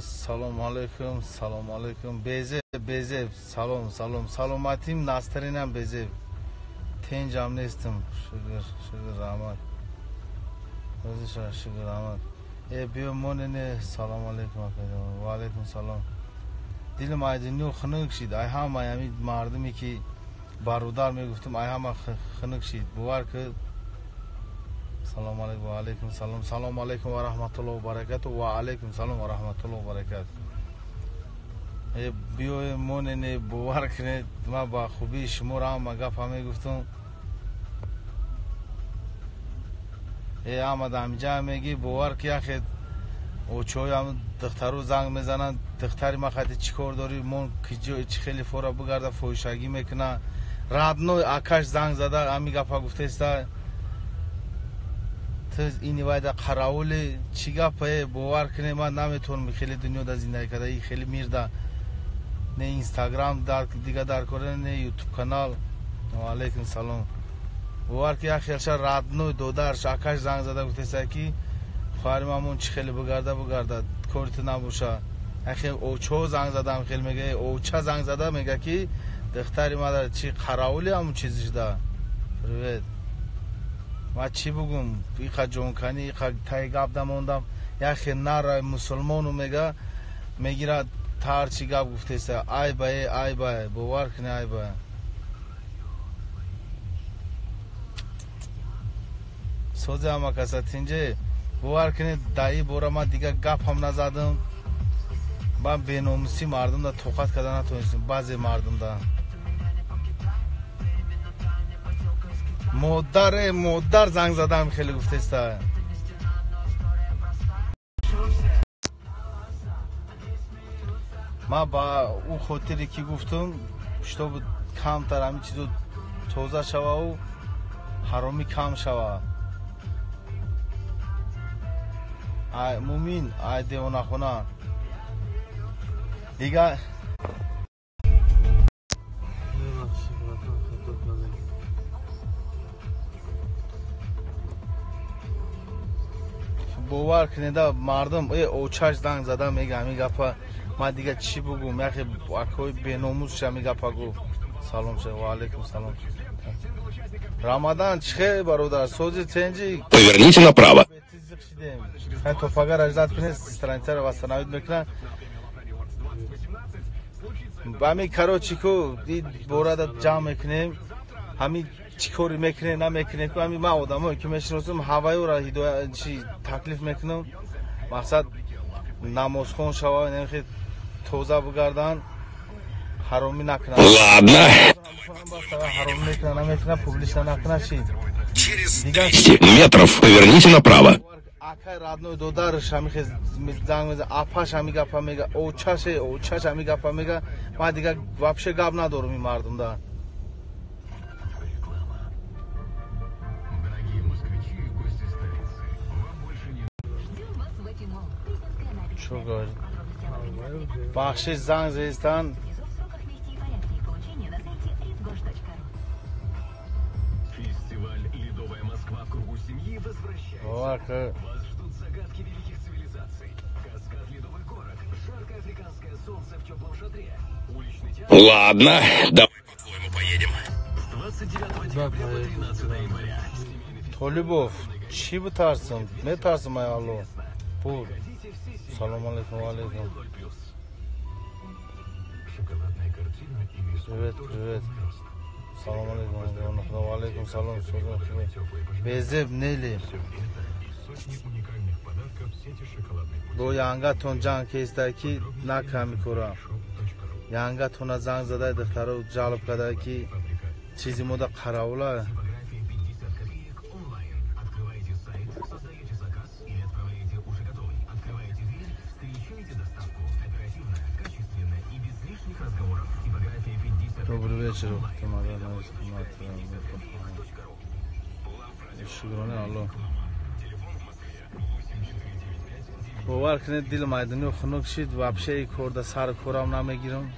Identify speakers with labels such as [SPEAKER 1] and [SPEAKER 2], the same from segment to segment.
[SPEAKER 1] Салом алейкум, салом алейкум. Безеб, безеб, салом, салом. Саломатим, настринам безеб. Тенҷам нестам. Шукр, шукр, раҳмат. Шукр, раҳмат. Биё монене, салом алейкум, ва алейкум салом. Дилам айдиню хунук шид. Ай ҳама ами мардуме ки бародар мегуфтам, ай ҳама хунук шид. Бовар ки салом алейкум, ва алейкум салом. Салом алейкум ва раҳматуллоҳи ва баракатуҳ. Ва алейкум салом ва раҳматуллоҳи ва баракатуҳ. Биё монене, бовар кунед, ман ба хубии шуморо ҳама гапа мегуфтам. Ҳама дамҷа меги, бовар ки яхе очоям духтару занг мезананд, духтари ма хати чӣ кор дорӣ, мон чӣ хеле фора бигарда фоҳишагӣ мекуна. Родной акаш занг зада ҳами гапа гуфтеста. Ту ини вайда қарауле чӣ гапа, бовар кунед, ман наметавонам хеле дунёда зиндагӣ карда, и хеле мирда. Не Инстаграм дига дар кора, не Ютуб канал. Ва алейкум салом. Бовар ки як хелша родной додарш акаш занг зада гуфтеста ки хоҳари мамон чӣ хеле бигарда бигарда, кори ту набоша. Яхе очо занг задам, хел мега, оча занг зада мега ки духтари мада чӣ қараули ҳамун чизишда. Привет. Ма чӣ бугум, иқа ҷонканӣ, иқа таи гап дамондам. Яхе нара мусулмону мега мегирад тар чӣ гап гуфтеста. Ай бае, ай бае, бовар кунӣ, ай бае. Сози ҳама каса тинҷе, бовар кунед, даи бора ман дига гап ҳам назадам. Ман беномусӣ мардумда тоқат карда натонистам, баъзе мардумда. Модаре, модар занг задам хеле гуфтеста. Ман ба ӯ хотире ки гуфтам, чтобы камтар ҳамин чизо тоза шававу ҳаромӣ кам шава. Ай мумин, ай девонахона. Дига бовар кунеда мардум очаш занг зада мега ҳамин гапа. Ман дига чӣ бугум, яхе акои беномусш ҳамин гапа гуфт. Салом ша, ва алейкум салом. Рамадан чӣ хел бародар, сози тенҷи?
[SPEAKER 2] Поверните направо.
[SPEAKER 1] Хай топага раждат кунед, страницаро восстановить мекунад. Ҳамин короче ку борада ҷамъ мекунем, ҳамин чӣ кори мекунем, намекунем, ҳамин ман одамое ки мешиносам, ҳавайёро ҳидоя чи таклиф мекунам. Мақсад намозхон шава, хе тоза бигардан, ҳаромӣ накунад.
[SPEAKER 2] Ладно.
[SPEAKER 1] Ҳаромӣ мекунад, намекунад, публично накунад чи.
[SPEAKER 2] Через 200 метров поверните направо.
[SPEAKER 1] Акай родной додарш ҳамин хе занг мезанад, апаш ҳамин гапа мега, очаше, очаш ҳамин гапа мега. Ман дига вообще гап надорам ин мардумда. Чё говорит? Бахшиш занг зестан.
[SPEAKER 3] Фестиваль «Ледовая Москва» в кругу семьи возвращается. Вас ждут загадки великих цивилизаций, каскад ледовых горок, жаркое африканское солнце в теплом шатре, уличный театр.
[SPEAKER 2] Ладно, давай по-твоему поедем.
[SPEAKER 3] С 29 декабря по 13 января.
[SPEAKER 1] Толибов, чӣ битарсам? Метарсам, ай Алло. Бур. Салом алейкум, ва алейкум. Привет, привет. Салом алейкум, ва алейкум салом. Безеб нели. Бо янгатон ҷанг кеста ки наками кора. Янгатона занг зада духтаро ҷалб карда ки чизи мода қараула. Добрый вечер, шукрони Алло. Бовар кунед, дил майдони хунук шид, вообще корда сар корам намегирам.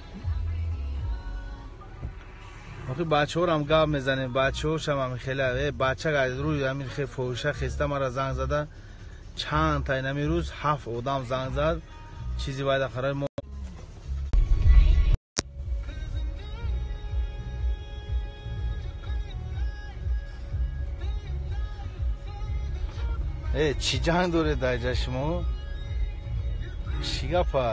[SPEAKER 1] Охи бачаҳорам гап мезанем, бачаҳошам ҳам хеле бача аз рӯи ҳамин хе фоҳиша хеста мара занг зада. Чанд та инами рӯз 7 одам занг зад. Чизи вайда қарор мо чӣ ҷанг доред дар ҷа шумо? Чӣ гапа?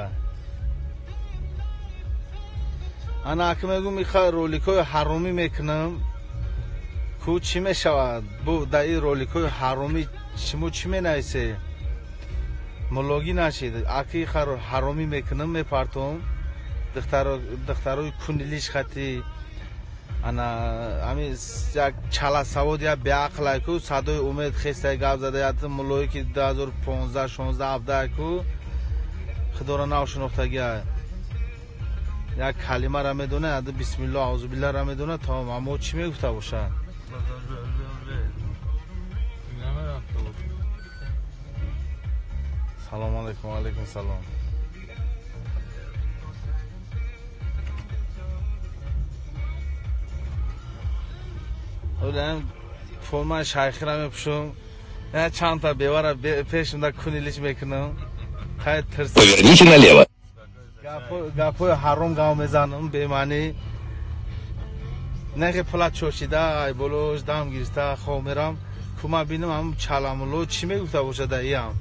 [SPEAKER 1] Ана аки мегӯм иха роликҳои ҳаромӣ мекунам. Ку чӣ мешавад? Бу дар ин роликҳои ҳаромӣ шумо чӣ менависе? Мулогӣ нашид. Аки иха ҳаромӣ мекунам, мепартом. Духтарои кунилиш хати ана ами як чаласавод я беақлай ку садои умед хестай гап зада як муллое ки 2015 16 17 ку худоро навшинохтагия як калимаро медона, ад бисмиллоҳ аузубиллаҳро медона, тамом. Аммо чӣ мегуфта бошад? Салом алейкум. Алейкум салом. Формаи шайхиро мепӯшам, чандта бевара пешимда кунилиш мекунам. Хай тирс.
[SPEAKER 2] Поверните налево.
[SPEAKER 1] Гапҳои ҳаром гап мезанам, бемаънӣ. Нахе пула чошида, ай болош дам гирифта хоб мерам. Ку ман бинам ҳам чаламулло чӣ мегуфта бошад дар иам.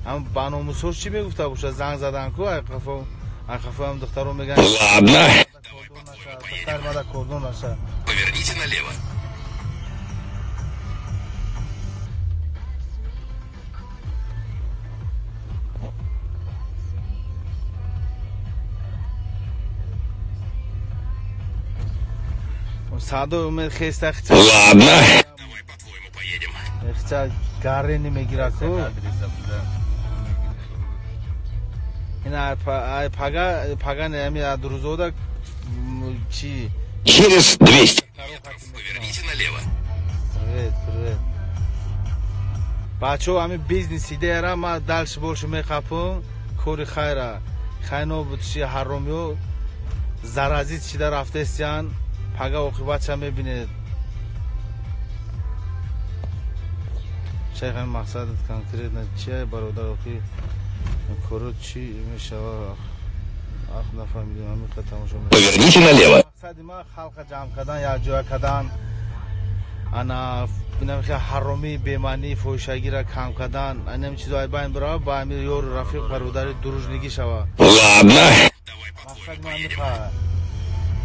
[SPEAKER 1] Ҳам баномусҳош чӣ мегуфта бошад? Занг задан ку ай қафо, ай қафоям духтаро мегӯянд.
[SPEAKER 2] Ладно.
[SPEAKER 1] Духтар мада кордон наша.
[SPEAKER 2] Поверните налево.
[SPEAKER 1] Садои умед хеста хица.
[SPEAKER 2] Ладно. Давай по-твоему поедем.
[SPEAKER 1] Хица гарени мегира ку. Ин ай пага пага не ами адрузода чи.
[SPEAKER 2] Через 200 метров поверните налево.
[SPEAKER 1] Привет, привет. Бачо ами бизнес идеяра ма дальше больше мехапам кори хайра. Хайно бутши ҳаромиё заразит шида рафтестиян. Пага оқибатша мебинед. Шайх ами мақсадат конкретно чия бародар охи коро чӣ мешава? Ах нафаҳмидем ами тамошо.
[SPEAKER 2] Поверните налево.
[SPEAKER 1] Мақсади ма халқа ҷамъ кардан, якҷоя кардан, ана инамихе ҳаромӣ бемаънӣ фоҳишагиро кам кардан, инами чизо ай байн бирава ба ами ёру рафиқ бародари дружнигӣ шава.
[SPEAKER 2] Ладно.
[SPEAKER 1] Мақсади ма амиха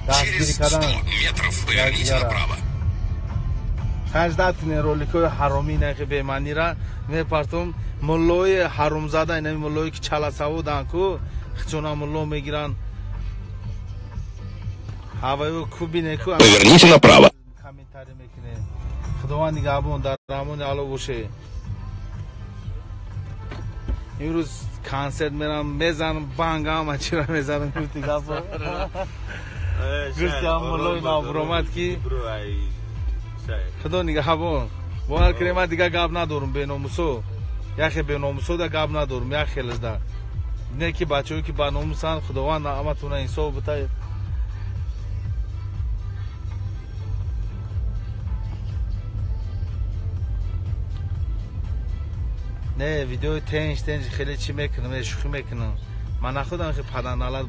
[SPEAKER 2] Через 100 метров поверните направо.
[SPEAKER 1] Хайждат кунед роликҳои ҳаромӣ инахи бемаънира мепартом. Муллои ҳаромзада инами муллое ки чаласаводанд ку хичона мулло мегиранд. Ҳаваю ку бине ку.
[SPEAKER 2] Поверните направо.
[SPEAKER 1] Комментарий мекунед. Худованд нигаҳбон, дар раҳмони Аллоҳ боше. Имрӯз консерт мерам, мезанам банг, ҳама чиро мезанам. Гуфти гапо. Гуфти ҳам муллои навбуромад ки Худо нигаҳбон. Бовар кунед ман дигар гап надорум беномусо. Яхе беномусо да гап надорум, як хелаш да. Не ки бачаҳое ки ба номусанд, Худованд ҳаматона инсоф бита. Не, видеои тенҷ тенҷ хеле чӣ мекунам, шӯхӣ мекунам. Ман нахудам хе паданалат.